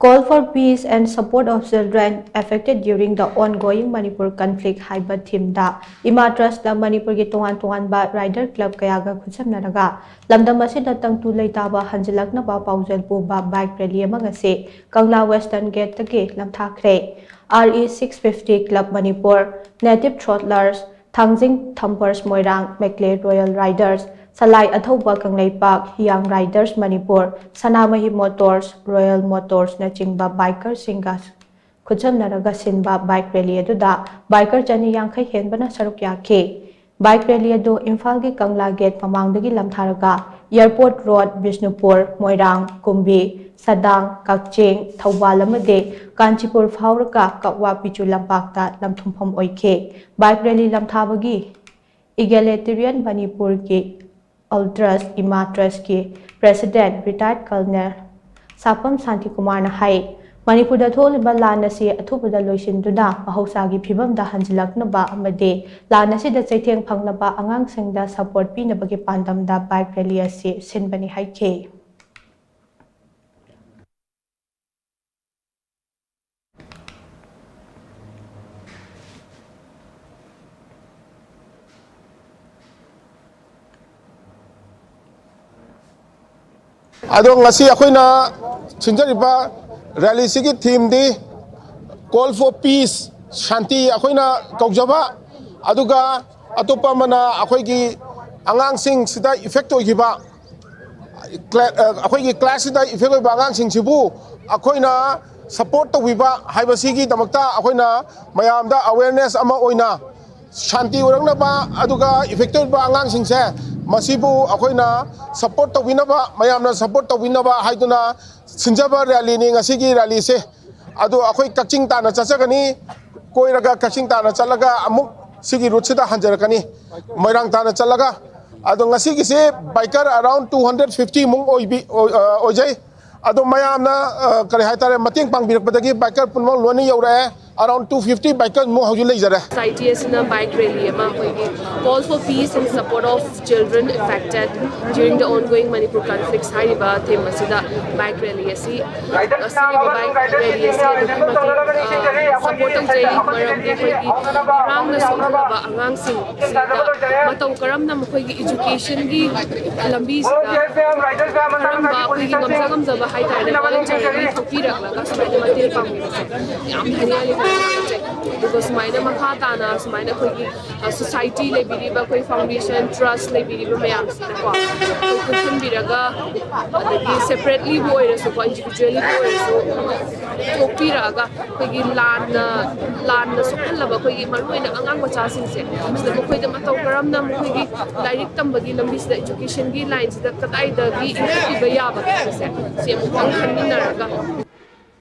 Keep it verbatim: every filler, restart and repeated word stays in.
Call for peace and support of children affected during the ongoing Manipur conflict ꯍꯥꯏꯕ ꯊꯤꯝꯗ ꯏꯃꯥ trust ꯃꯅꯤꯄꯨꯔꯒꯤ ꯇꯣꯉꯥꯟ ꯇꯣꯉꯥꯟꯕ ꯔꯥꯏꯗꯔ ꯀ꯭ꯂꯕ ꯀꯌꯥꯒ ꯈꯨꯠꯁꯝꯅꯔꯒ ꯂꯝꯗꯝ ꯑꯁꯤꯗ ꯇꯪꯗꯨ ꯂꯩꯇꯥꯕ ꯍꯟꯖꯤꯜꯂꯛꯅꯕ ꯄꯥꯎꯖꯦꯜ ꯄꯨꯕ ꯕꯥꯏꯛ ꯔꯦꯂꯤ ꯑꯃ ꯉꯁꯤ ꯀꯪꯂꯥ ꯋꯦꯁꯇꯔꯟ ꯒꯦꯠꯇꯒꯤ ꯂꯝꯊꯥꯈ꯭ꯔꯦ꯫ R E six fifty Club Manipur, Native Throttlers, Thangjing thumpers Moirang, ꯃꯦꯛꯂꯦ ꯔꯣꯌꯦꯜ ꯔꯥꯏꯗꯔꯁ, ꯁꯂꯥꯏ ꯑꯊꯧꯕ ꯀꯪꯂꯩꯄꯥꯛ, ꯍꯤꯌꯥꯡ riders Manipur, Sanamahi motors, royal ꯃꯣꯇꯣꯔꯁꯅꯆꯤꯡꯕ ꯕꯥꯏꯀꯔꯁꯤꯡꯒ ꯈꯨꯠꯁꯝꯅꯔꯒ ꯁꯤꯟꯕ ꯕꯥꯏꯛ ꯔꯦꯂꯤ ꯑꯗꯨꯗ ꯕꯥꯏꯀꯔ ꯆꯅꯤ ꯌꯥꯡꯈꯩ ꯍꯦꯟꯕꯅ ꯁꯔꯨꯛ ꯌꯥꯈꯤ꯫ ꯕꯥꯏꯛ ꯔꯦꯂꯤ ꯑꯗꯨ ꯏꯝꯐꯥꯜꯒꯤ ꯀꯪꯂꯥ ꯒꯦꯠ ꯃꯃꯥꯡꯗꯒꯤ ꯂꯝꯊꯥꯔꯒ ꯑꯦꯌꯔꯄꯣꯔꯠ ꯔꯣꯗ, ꯕꯤꯁꯅꯨꯄꯨꯔ, ꯃꯣꯏꯔꯥꯡ, ꯀꯨꯝꯕꯤ, ꯁꯗꯥꯡ, ꯀꯛꯆꯤꯡ, ꯊꯧꯕꯥꯜ ꯑꯃꯗꯤ ꯀꯥꯟꯆꯤꯄꯨꯔ ꯐꯥꯎꯔꯒ ꯀꯛꯋꯥ ꯄꯤꯆꯨ ꯂꯝꯄꯥꯛꯇ ꯂꯝꯊꯨꯝꯐꯝ ꯑꯣꯏꯈꯤ꯫ ꯕꯥꯏꯛ ꯔꯦꯂꯤ ꯂꯝꯊꯥꯕꯒꯤ ꯏꯒꯦꯂꯦꯇꯦꯔꯤꯌꯟ ꯃꯅꯤꯄꯨꯔꯒꯤ ꯑꯜꯇ꯭ꯔꯁ ꯏꯃꯥ ꯇ꯭ꯔꯁꯀꯤ ꯄ꯭ꯔꯦꯁꯤꯗꯦꯟꯠ ꯔꯤꯇꯥꯌꯔꯗ ꯀꯔꯅꯦꯜ ꯁꯥꯄꯝ ꯁꯥꯟꯇꯤꯀꯨꯃꯥꯔꯅ ꯍꯥꯏ, ꯃꯅꯤꯄꯨꯔꯗ ꯊꯣꯛꯂꯤꯕ ꯂꯥꯟ ꯑꯁꯤ ꯑꯊꯨꯕꯗ ꯂꯣꯏꯁꯤꯟꯗꯨꯅ ꯃꯍꯧꯁꯥꯒꯤ ꯐꯤꯕꯝꯗ ꯍꯟꯖꯤꯜꯂꯛꯅꯕ ꯑꯃꯗꯤ ꯂꯥꯟ ꯑꯁꯤꯗ ꯆꯩꯊꯦꯡ ꯐꯪꯂꯕ ꯑꯉꯥꯡꯁꯤꯡꯗ ꯁꯄꯣꯔꯠ ꯄꯤꯅꯕꯒꯤ ꯄꯥꯟꯗꯝꯗ ꯕꯥꯏꯛ ꯔꯦꯂꯤ ꯑꯁꯤ ꯁꯤꯟꯕꯅꯤ ꯍꯥꯏꯈꯤ꯫ ꯑꯗꯣ ꯉꯁꯤ ꯑꯩꯈꯣꯏꯅ ꯁꯤꯟꯖꯔꯤꯕ ꯔꯦꯂꯤꯁꯤꯒꯤ ꯊꯤꯝꯗꯤ Call for Peace, ꯁꯥꯟꯇꯤ ꯑꯩꯈꯣꯏꯅ ꯀꯧꯖꯕ, ꯑꯗꯨꯒ ꯑꯇꯣꯞꯄ ꯑꯃꯅ ꯑꯩꯈꯣꯏꯒꯤ ꯑꯉꯥꯡꯁꯤꯡꯁꯤꯗ ꯏꯐꯦꯛ ꯑꯣꯏꯈꯤꯕ, ꯀ꯭ꯂꯥ-, ꯑ, ꯑꯩꯈꯣꯏꯒꯤ ꯀ꯭ꯂꯥꯁꯁꯤꯗ ꯏꯐꯦꯛ ꯑꯣꯏꯕ ꯑꯉꯥꯡꯁꯤꯡꯁꯤꯕꯨ ꯑꯩꯈꯣꯏꯅ ꯁꯄꯣꯔꯠ ꯇꯧꯕꯤꯕ ꯍꯥꯏꯕꯁꯤꯒꯤꯗꯃꯛꯇ ꯑꯩꯈꯣꯏꯅ ꯃꯌꯥꯝꯗ ꯑꯋꯦꯔꯅꯦꯁ ꯑꯃ ꯑꯣꯏꯅ ꯁꯥꯟꯇꯤ ꯑꯣꯏꯔꯛꯅꯕ, ꯑꯗꯨꯒ ꯏꯐꯦꯛꯇꯤꯚ ꯑꯣꯏꯕ ꯑꯉꯥꯡꯁꯤꯡꯁꯦ ꯃꯁꯤꯕꯨ ꯑꯩꯈꯣꯏꯅ ꯁꯄꯣꯔꯠ ꯇꯧꯕꯤꯅꯕ, ꯃꯌꯥꯝꯅ ꯁꯄꯣꯔꯠ ꯇꯧꯕꯤꯅꯕ ꯍꯥꯏꯗꯨꯅ ꯁꯤꯟꯖꯕ ꯔꯦꯂꯤꯅꯤ ꯉꯁꯤꯒꯤ ꯔꯦꯂꯤꯁꯦ꯫ ꯑꯗꯨ ꯑꯩꯈꯣꯏ ꯀꯛꯆꯤꯡ ꯇꯥꯟꯅ ꯆꯠꯆꯒꯅꯤ, ꯀꯣꯏꯔꯒ ꯀꯛꯆꯤꯡ ꯇꯥꯟꯅ ꯆꯠꯂꯒ ꯑꯃꯨꯛ ꯁꯤꯒꯤ ꯔꯨꯠꯁꯤꯗ ꯍꯟꯖꯔꯛꯀꯅꯤ, ꯃꯣꯏꯔꯥꯡ ꯇꯥꯟꯅ ꯆꯠꯂꯒ꯫ ꯑꯗꯣ ꯉꯁꯤꯒꯤꯁꯤ biker around two hundred fifty ꯃꯨꯛ ꯑꯣꯏꯕꯤ-, ꯑꯣꯏ-, ꯑ, ꯑꯣꯏꯖꯩ꯫ ꯑꯗꯣ ꯃꯌꯥꯝꯅ, ꯑ, ꯀꯔꯤ ꯍꯥꯏꯇꯥꯔꯦ, ꯃꯇꯦꯡ ꯄꯥꯡꯕꯤꯔꯛꯄꯗꯒꯤ ꯕꯥꯏꯀꯔ ꯄꯨꯝꯅꯃꯛ ꯂꯣꯏꯅ ꯌꯧꯔꯛꯑꯦ꯫ Around two fifty bikers ꯃꯨꯛ ꯍꯧꯖꯤꯛ ꯂꯩꯖꯔꯦ꯫ ꯁꯣꯁꯥꯏꯇꯤ ꯑꯁꯤꯅ ꯕꯥꯏꯛ ꯔꯦꯂꯤ ꯑꯃ ꯑꯩꯈꯣꯏꯒꯤ Call for Peace and Support of Children Affected During the Ongoing Manipur Conflicts ꯍꯥꯏꯔꯤꯕ ꯊꯤꯝ ꯑꯁꯤꯗ ꯕꯥꯏꯛ ꯔꯦꯂꯤ ꯑꯁꯤ ꯁꯤꯒꯨꯝꯕ ꯕꯥꯏꯛ ꯔꯦꯂꯤ ꯑꯁꯤ ꯑꯗꯨꯛꯀꯤ ꯃꯇꯤꯛ ꯁꯞꯄꯣꯔꯠ ꯇꯧꯖꯩ꯫ ꯃꯔꯝꯗꯤ ꯑꯩꯈꯣꯏꯒꯤ ꯏꯔꯥꯡꯅ ꯁꯣꯛꯍꯜꯂꯕ ꯑꯉꯥꯡꯁꯤꯡꯁꯤꯗ ꯃꯇꯧ ꯀꯔꯝꯅ ꯃꯈꯣꯏꯒꯤ ꯏꯖꯨꯀꯦꯁꯟꯒꯤ ꯂꯝꯕꯤꯁꯤꯗ ꯀꯔꯝꯕ ꯑꯩꯈꯣꯏꯒꯤ ꯉꯝꯖ ꯉꯝꯖꯕ ꯍꯥꯏꯇꯥꯔꯦ ꯚꯣꯂꯟꯇꯔꯤꯂꯤ ꯊꯣꯛꯄꯤꯔꯛꯂꯒ ꯁꯨꯃꯥꯏꯅ ꯃꯇꯦꯡ ꯄꯥꯡꯕꯤꯕꯁꯦ ꯌꯥꯝ ꯊꯥꯅꯤꯡꯉꯥꯏ ꯂꯩꯕ ꯊꯥꯒꯠꯆꯩ꯫ ꯑꯗꯨꯒ ꯁꯨꯃꯥꯏꯅ ꯃꯈꯥ ꯇꯥꯅ ꯁꯨꯃꯥꯏꯅ ꯑꯩꯈꯣꯏꯒꯤ ꯁꯣꯁꯥꯏꯇꯤ ꯂꯩꯕꯤꯔꯤꯕ ꯑꯩꯈꯣꯏ ꯐꯥꯎꯟꯗꯦꯁꯟ ꯇ꯭ꯔꯁ ꯂꯩꯕꯤꯔꯤꯕ ꯃꯌꯥꯝꯁꯤꯗꯀꯣ ꯑꯩꯈꯣꯏ ꯄꯨꯟꯁꯤꯟꯕꯤꯔꯒ ꯑꯗꯒꯤ ꯁꯦꯄꯔꯦꯠꯂꯤꯕꯨ ꯑꯣꯏꯔꯁꯨꯀꯣ ꯏꯟꯗꯤꯕꯤꯖꯨꯋꯦꯜꯂꯤꯕꯨ ꯑꯣꯏꯔꯁꯨ ꯊꯣꯛꯄꯤꯔꯛꯑꯒ ꯑꯩꯈꯣꯏꯒꯤ ꯂꯥꯟꯅ ꯂꯥꯟꯅ ꯁꯣꯛꯍꯜꯂꯕ ꯑꯩꯈꯣꯏꯒꯤ ꯃꯔꯨꯑꯣꯏꯅ ꯑꯉꯥꯡ ꯃꯆꯥꯁꯤꯡꯁꯦ ꯁꯤꯗ ꯃꯈꯣꯏꯗ ꯃꯇꯧ ꯀꯔꯝꯅ ꯃꯈꯣꯏꯒꯤ ꯂꯥꯏꯔꯤꯛ ꯇꯝꯕꯒꯤ ꯂꯝꯕꯤꯁꯤꯗ ꯏꯖꯨꯀꯦꯁꯟꯒꯤ ꯂꯥꯏꯟꯁꯤꯗ ꯀꯗꯥꯏꯗꯒꯤ ꯏꯟꯈꯠꯄꯤꯕ ꯌꯥꯕꯒꯦ ꯍꯥꯏꯕꯁꯦ ꯁꯤ ꯑꯃꯨꯛꯇꯪ ꯈꯟꯃꯤꯟꯅꯔꯒ